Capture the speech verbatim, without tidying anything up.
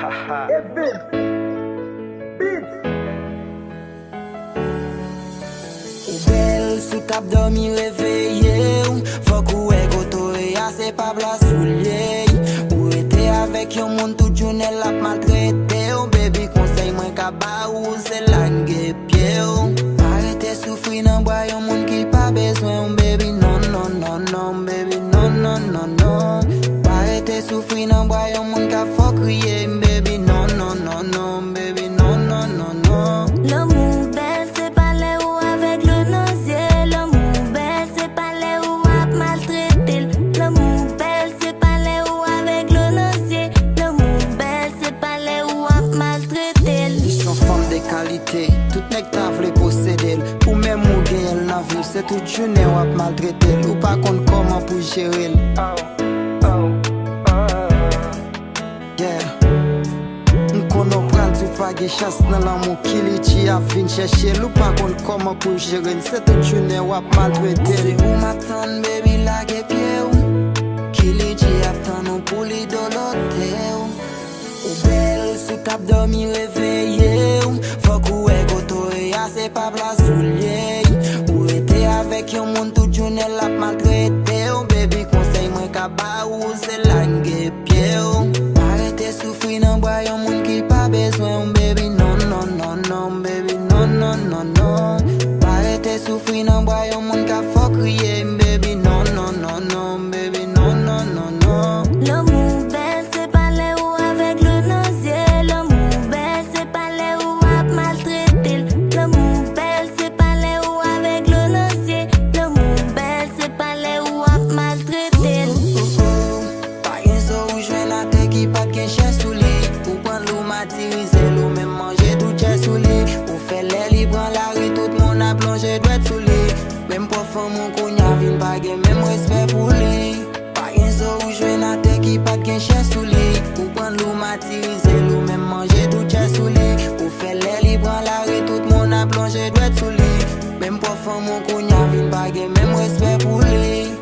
Haha. Epic Beats. Ou bèl, si w t ap dòmi, reveye w. Fòk ou wè kote w ye a, se pa plas ou l ye. Ou rete avèk yon moun tout jounen, l ap maltrete w. Baby, konsèy mwen ka ba ou, se lage pye w. Pa rete soufri nan bra yon moun ki pa bezwen w, baby, non, non, non, non, baby, non, non, non, non. Pa rete soufri nan bra yon moun k ap fè w kriye, baby, non, non, non, non, baby, non, non, non, non. Lanmou bèl, se pa lè ou avèg dlo nan zye. Lanmou bèl, se pa lè ou ap maltrete l. Lanmou bèl, se pa lè ou avèg dlo nan zye. Lanmou bèl, se pa lè ou ap maltrete l. Li se yon fanm de kalite, tout nèg ta vle posede l. Ou menm ou genyen l nan vi w, se tout jounen w ap maltrete l. Ou pa konn kòman pou jere l. Yeah. M konnen w pral di w pa gen chans nan lanmou, Killy G ap vin chèche l. Ou pa konn kòman pou jere l, se tout jounen w ap maltrete l. Se ou m ap tann, baby, lage pye w. Killy G ap tann ou pou li dolote w. Ou bèl, si w t ap dòmi, reveye w. Fòk ou wè kote w ye a, se pa plas ou l ye. Ou rete avèk yon moun tout jounen, l ap maltrete w. Baby, konsèy mwen ka ba ou, se lage pye w. Pa rete soufri nan bra yon moun ki pa bezwen w, baby, non, non, non, non, baby, non, non, non, non. Pa rete soufri nan bra yon moun k ap fè w kriye, baby, non, non, non, non, baby, non, non, non, non. Lanmou bèl, se pa lè ou avèg dlo nan zye. Lanmou bèl, se pa lè ou ap maltrete l. Lanmou bèl, se pa lè ou avèg dlo nan zye. Lanmou bèl, se pa lè ou ap maltrete l. Pa gen zo ou jwenn atè ki pa t gen chè sou li. Ou pran l, ou matirize l, ou menm manje tou chè sou li. Ou fè lè li pran lari, tout moun ap lonje dwèt sou li. Menm pwòp fanm ou kounya vin pa gen menm respè pou li. Pa gen zo ou jwenn atè ki pa t gen chè sou li. Ou pran l, ou matirize l, ou menm manje tou chè sou li. Ou fè lè li pran lari, tout moun ap lonje dwèt sou li. Menm pwòp fanm ou kounya vin pa gen menm respè pou li.